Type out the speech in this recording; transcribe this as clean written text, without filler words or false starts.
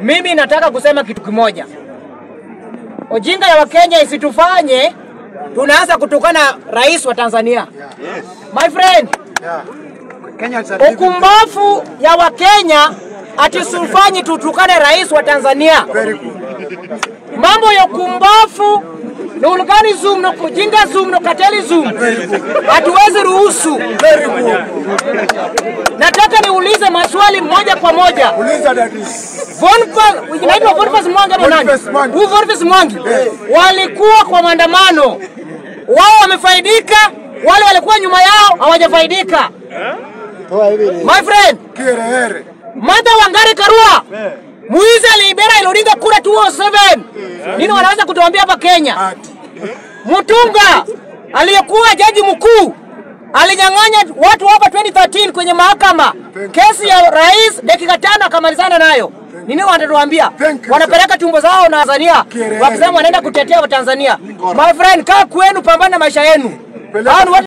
Mimi nataka kusema kitu kimoja. Ujinga ya Wakenya isitufanye tunaanza kutukana rais wa Tanzania. Yes. My friend, Yeah. Kenyans are living ukumbafu ya Wakenya atisufanye tutukane rais wa Tanzania. very good. Mambo ya ukumbafu na ulganism na kujingasm na cartelism hatuwezi ruhusu. Very good. Nataka niulize maswali moja kwa moja. Uliza daddy. Boniface, inaitwa Boniface Mwangi ama nani? Boniface Mwangi. Huyu Boniface Mwangi Yes. walikuwa kwa maandamano, wao wamefaidika, wale walikuwa nyuma yao hawajafaidika. My friend, Kiherehere. Martha Wangari Karua mwizi aliibera Raila Odinga kura 207. Nini wanaweza kutuambia hapa Kenya? Ati. Mutunga aliyekuwa jaji mkuu alinyang'anya watu hapa 2013 kwenye mahakama kesi ya rais, dakika 5 akamalizana nayo. Nini wanatuambia? Thank you, Wanapeleka tumbo zao na Tanzania Kiherehere. wakisema wanaenda kutetea Watanzania. My friend, kaa kwenu, pambana na maisha yenu. Peleka Hao ni watu